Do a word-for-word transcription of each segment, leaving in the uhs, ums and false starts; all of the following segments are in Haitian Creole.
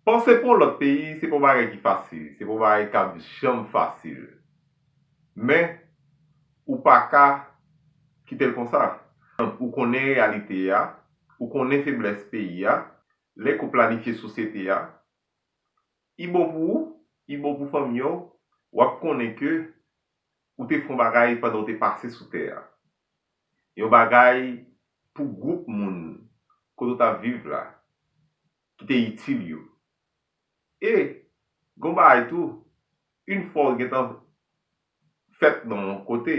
Panse pou yon lòt peyi, se pa yon bagay ki fasil, se pa yon bagay k ap janm fasil. Men, ou pa ka kite l konsa. Ou konnen reyalite a, ou konnen feblès peyi a, lè ke w planifye sosyete a, li bon pou ou, li bon pou fanmi w, w ap konnen ke ou te fè yon bagay pandan w te pase sou tè a. Yon bagay pou gwoup moun kote w t ap viv la, ki te itil yo. E, gen yon bagay tou, yon fwa w gentan fèt nan yon kote,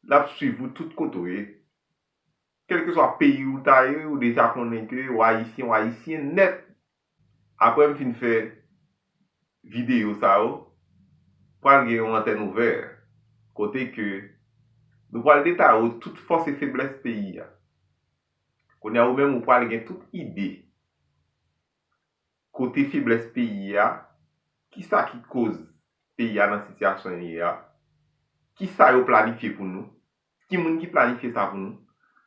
l ap swiv ou tout kote w ye. Kèlkeswa peyi ou ta ye, ou deja konnen ke w Ayisyen, w Ayisyen nèt. Apre m fin fè videyo sa yo, pral gen yon antèn ouvè, kote ke nou pral detaye w tout fòs e feblès peyi a. Kounye a, ou menm, ou pral gen tout ide kote feblès peyi a, kisa ki koz peyi a nan sitiyasyon li ye a, kisa yo planifye pou nou, ki moun ki planifye sa pou nou.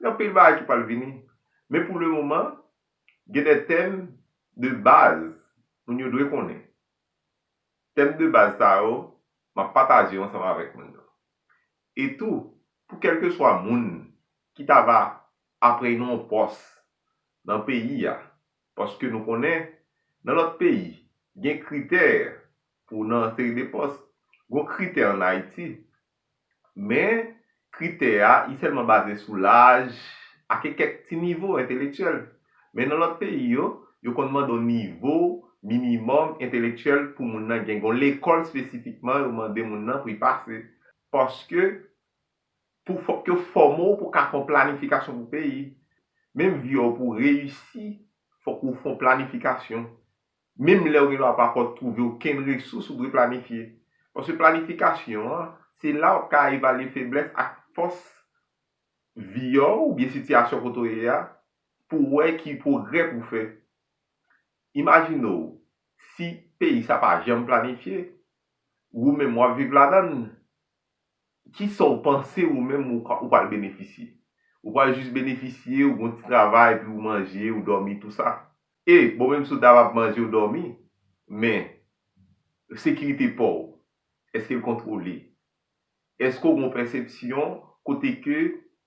Gen anpil bagay ki pral vini. Men pou le moman, gen de tèm de baz moun yo dwe konnen. Tèm de baz sa yo, m ap pataje yo ansanm avèk moun yo. E tou, pou kèlkeswa moun ki ta va aprann yon pòs nan peyi a, paske nou konnen, nan lòt peyi, gen kritè pou nan seri de pòs. Gen kritè ann Ayiti, men kritè a, li sèlman baze sou laj ak kèk ti nivo entelektyèl. Men nan lòt peyi yo, yo konn mande yon nivo minimòm entelektyèl pou moun nan gen. Gen lekòl espesifikman, yo mande moun nan pou li pase. Paske, pou fòk yo fòme w pou ka fè yon planifikasyon pou peyi. Menm vi a w pou reyisi, fòk ou fè yon planifikasyon. Menm lè w gen dwa pa twouve okenn resous, ou dwe planifye. Paske planifikasyon an, se la w ap ka evalye feblès ak fòs vi a w oubyen sitiyasyon kote w ye a, pou w wè ki pwogrè pou w fè. Imajine w, si peyi sa pa janm planifye, ou menm w ap viv ladan l, kisa w panse ou menm ou ka, ou pral benefisye? Ou pral jis benefisye, ou gon ti travay, epi ou manje, ou dòmi, tou sa. E, bon, menm si w ta ap manje, ou dòmi, men sekirite pa w, èske l kontwole? Èske w gon pèsepsyon kote ke,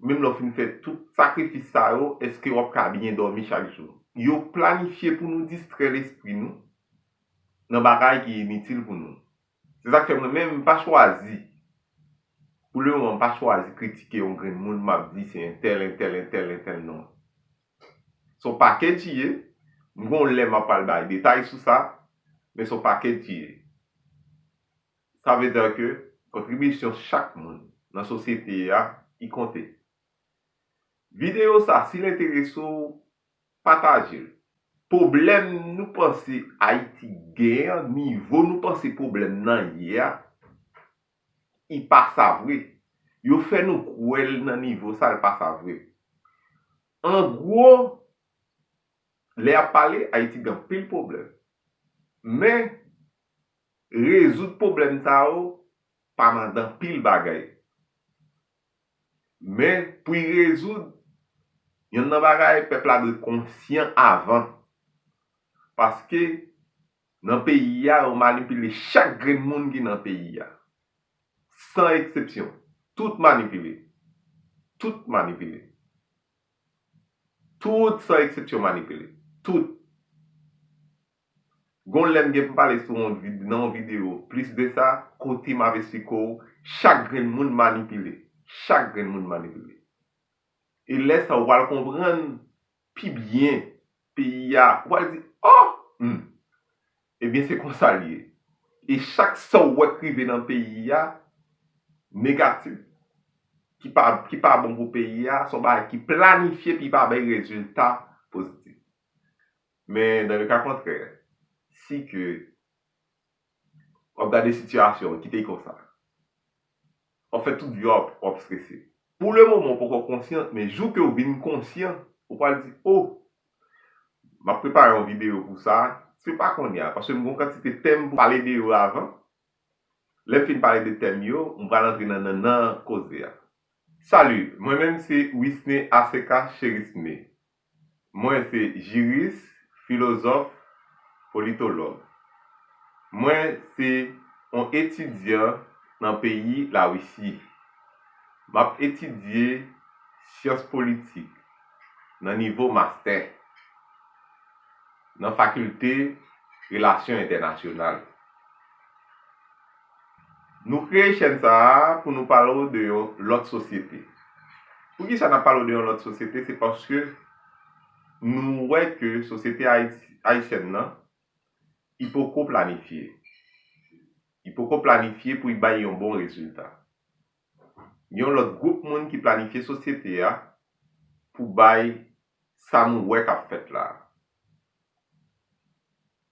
menm lè w fin fè tout sakrifis sa yo, èske w ap ka byen dòmi chak jou? Yo planifye pou nou distrè lespri nou nan bagay ki initil pou nou. Se sa k fè mwen menm, m pa chwazi, pou le moman, m pa chwazi kritike yon grenn moun, m ap di se entèl, entèl, entèl, entèl, non. Se yon pakèt li ye, m gon lè m ap pral bay detay sou sa, men se yon pakèt li ye. Sa vle di ke kontribisyon chak moun nan sosyete a, li konte. Videyo sa, si l enterese w, pataje l. Pwoblèm nou panse Ayiti genyen an, nivo nou panse pwoblèm nan ye a, li pa sa vre. Yo fè nou kwè l nan nivo sa, l pa sa vre. An gwo, lè y ap pale, Ayiti gen anpil pwoblèm. Men, rezoud pwoblèm sa yo pa mande anpil bagay. Men, pou y rezoud, yonn nan bagay, pèp la dwe konsyan avan. Paske, nan peyi a, yo manipile chak grenn moun ki nan peyi a. San eksepsyon. Tout manipile. Tout manipile. Tout, san eksepsyon, manipile. Tout. Gon lè m gen pou m pale sou yon vid-, nan yon videyo plis de sa, kote m ap esplike w, chak grenn moun manipile. Chak grenn moun manipile. E lè sa, w pral konprann pi byen peyi a, w pral di, oh! Hmm. Ebyen, se konsa l ye. E chak sa w wè k rive nan peyi a, negatif, ki pa, ki pa bon pou peyi a, se yon bagay ki planifye, pi pa bay rezilta pozitif. Men, dans le cas contraire, si ke w ap gade sitiyasyon an, kite l konsa. W ap fè tout vi w ap, w ap strese. Pou le moman, w poko konsyan, men jou ke w vin konsyan, ou pral di, oh, m ap prepare yon videyo pou sa, se pa kounye a, paske m gon kantite tèm pou pale de yo avan. Lè m fin pale de tèm yo, m pral antre nan nannan koze a. Salut, mwen menm se Wisne Aseka Cherisme. Mwen se jiris, filozòf, Politològ. Mwen se yon etidyan nan peyi Larisi. M ap etidye syans politik nan nivo mastè nan fakilte relasyon entènasyonal. Nou kreye chèn sa a pou nou pale w de yon lòt sosyete. Poukisa n ap pale w de yon lòt sosyete? Se paske nou wè ke sosyete ayis-, ayisyèn nan, li poko planifye. Li poko planifye pou li bay yon bon rezilta. Yon lòt gwoup moun ki planifye sosyete a pou bay sa nou wè k ap fèt la.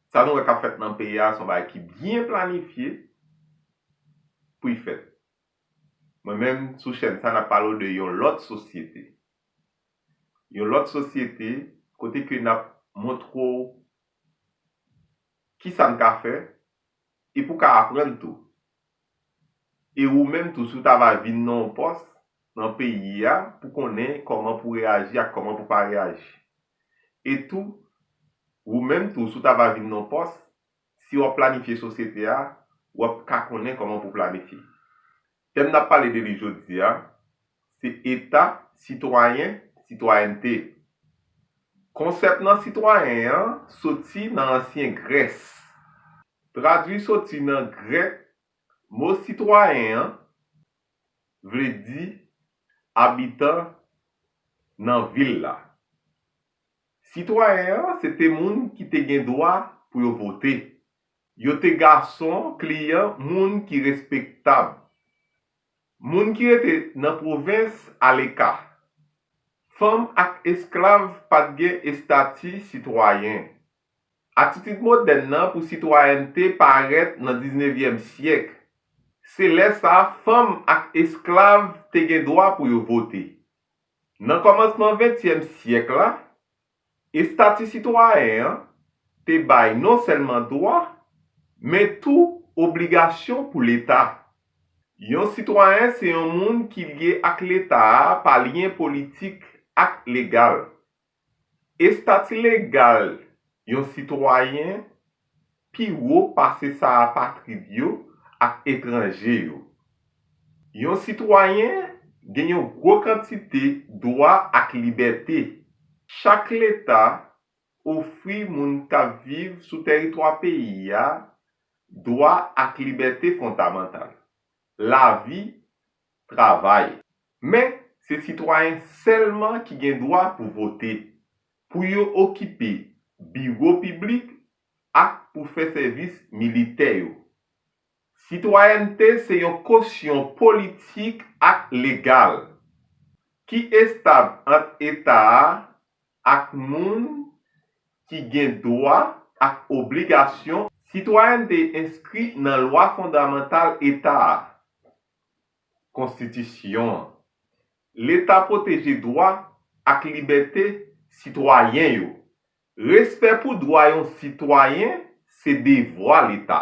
Sa nou wè k ap fèt nan peyi a, se yon bagay ki byen planifye pou l fèt. Mwen menm, sou chèn sa, n ap pale w de yon lòt sosyete. Yon lòt sosyete, kote ke n ap montre w kisa n ka fè, e pou w ka aprann tou. E ou menm tou, si w ta va vin nan yon pòs nan peyi a, pou konnen kòman pou w reyaji ak kòman pou w pa reyaji. E tou, ou menm tou, si w ta va vin nan yon pòs, si w ap planifye sosyete a, w ap ka konnen kòman pou w planifye. Tèm n ap pale de li jodi a, se eta, sitwayen, sitwayènte. Konsèp nan sitwayen an soti nan ansyen Grès. Tradui soti nan grèk, mo sitwayen an vle di abitan nan vil la. Sitwayen an se te moun ki te gen dwa pou yo vote. Yo te gason, kliyan, moun ki respektab. Moun ki rete nan pwovens aleka. Fanm ak esklav pa t gen estati sitwayen. Atitid modèn nan pou sitwayènte parèt nan diznevyèm syèk. Se lè sa a fanm ak esklav te gen dwa pou yo vote. Nan kòmansman ventyèm syèk la, estati sitwayen an te bay non sèlman dwa, men tou obligasyon pou Leta. Yon sitwayen se yon moun ki lye ak Leta a pa lyen politik ak legal. Estati legal yon sitwayen pi wo pase sa apatrid yo ak etranje yo. Yon sitwayen gen yon gwo kantite dwa ak libète. Chak Leta ofri moun k ap viv sou tèritwa peyi a dwa ak libète fondamantal, lavi, travay. Men, se sitwayen sèlman ki gen dwa pou vote, pou yo okipe biwo piblik ak pou fè sèvis militè yo. Sitwayènte se yon kosyon politik ak legal ki estab ant Eta a ak moun ki gen dwa ak obligasyon. Sitwayènte enskri nan lwa fondamantal Eta a. Konstitisyon an. Leta pwoteje dwa ak libète sitwayen yo. Respè pou dwa yon sitwayen se devwa Leta.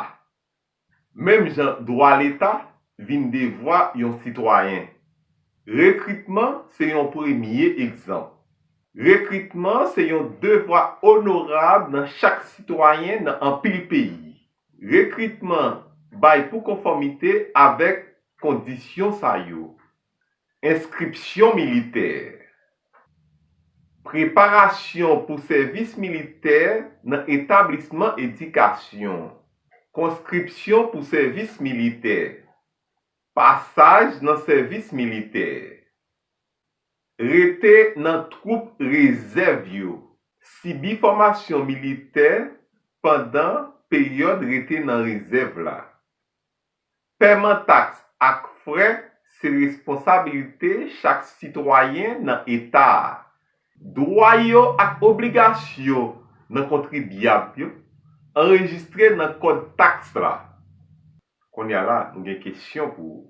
Menm jan dwa Leta vin devwa yon sitwayen. Rekritman se yon premye egzanp. Rekritman se yon devwa onorab nan chak sitwayen nan anpil peyi. Rekritman bay pou konfòmite avèk kondisyon sa yo. Enskripsyon militè. Preparasyon pou sèvis militè nan etablisman edikasyon. Konskripsyon pou sèvis militè. Pasaj nan sèvis militè. Rete nan twoup rezèv yo. Sibi fòmasyon militè pandan peryòd rete nan rezèv la. Pèman taks ak frè se responsabilite chak sitwayen nan Eta a. Dwa yo ak obligasyon nan kontribyab yo anrejistre nan kòd taks la. Kounye a la, nou gen kesyon pou ou.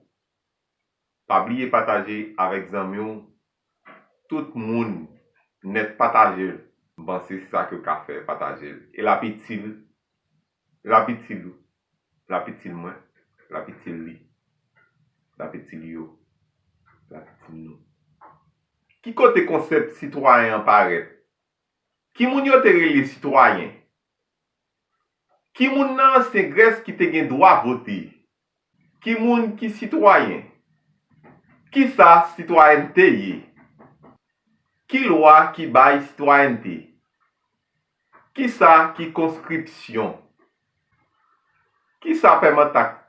Pa bliye pataje avèk zanmi w. Tout moun nèt pataje l. M panse se sa ke w ka fè, pataje l. E l ap itil, l ap itil ou, l ap itil mwen, l ap itil li, l ap itil yo, l ap itil nou. Ki kote konsèp sitwayen an parèt? Ki moun yo te rele sitwayen? Ki moun nan ansyen Grès ki te gen dwa vote? Ki moun ki sitwayen? Kisa sitwayènte ye? Ki lwa ki bay sitwayènte? Kisa ki konskripsyon? Kisa pèman taks